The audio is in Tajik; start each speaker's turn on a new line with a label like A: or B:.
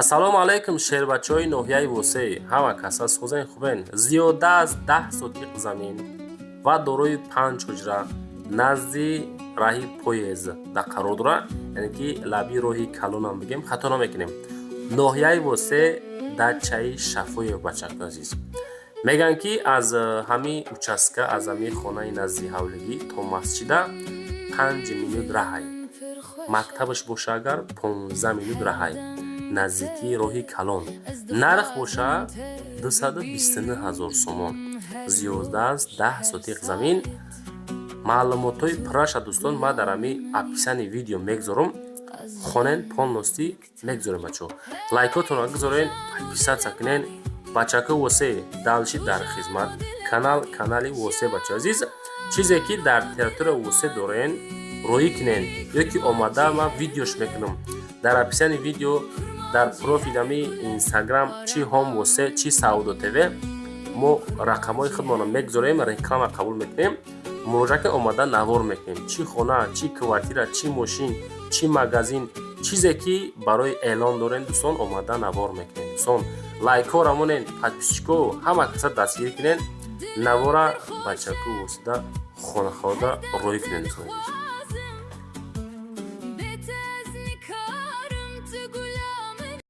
A: Ассалому алайкум, шербачаҳои ноҳияи Восеъ! Ҳама каса созен, хубен? Зиёда аз 10 сотиқ замин ва дорои панҷ ҳуҷра назди раҳи поезд да қарор дорад, яъне ки лаби роҳи калонам бигем, хато намекунем. Ноҳияи Восеъ, дачаи Шафоев. Бачако азиз, мегӯянд, ки аз ҳамин участка, аз ҳамин хонаи назди ҳавлигӣ то масҷида 5 минут раҳай, мактабаш боша агар 15 минут раҳай, наздикии роҳи калон. Нарх боша 229 000 сомон, зиёда аз 10 сотиқ замин. Маълумотҳои пурраша, дӯстон, ман дар ҳамин описании видео мегузорам, хонен, полностью мегузорем. Бачаҳо, лайкотонро гузорен, подписаться кунен. Бачако Восеъ дальше дар хизмат. Канал, канали Восеъ. Бача азиз, чизе ки дар территория Восеъ дорен, роӣ кунен ё ки омада ман видеош мекунам. Дар описании видео, дар профилами Инстаграм, чи Ҳом Восеъ, чи Саудо ТВ, мо рақамҳои худмонро мегузорем, реклама қабул мекунем. Муроҷиат, омада навор мекунем. Чӣ хона, чӣ квартира, чӣ мошин, чӣ магазин, чизе ки барои эълон дорен, дӯстон, омада навор мекунем. Дӯстон, лайкҳоро монен, подписчико, ҳама каса дастгирӣ кунен, навора бачаку восита хонахода роӣ кунен, дӯстон азиз.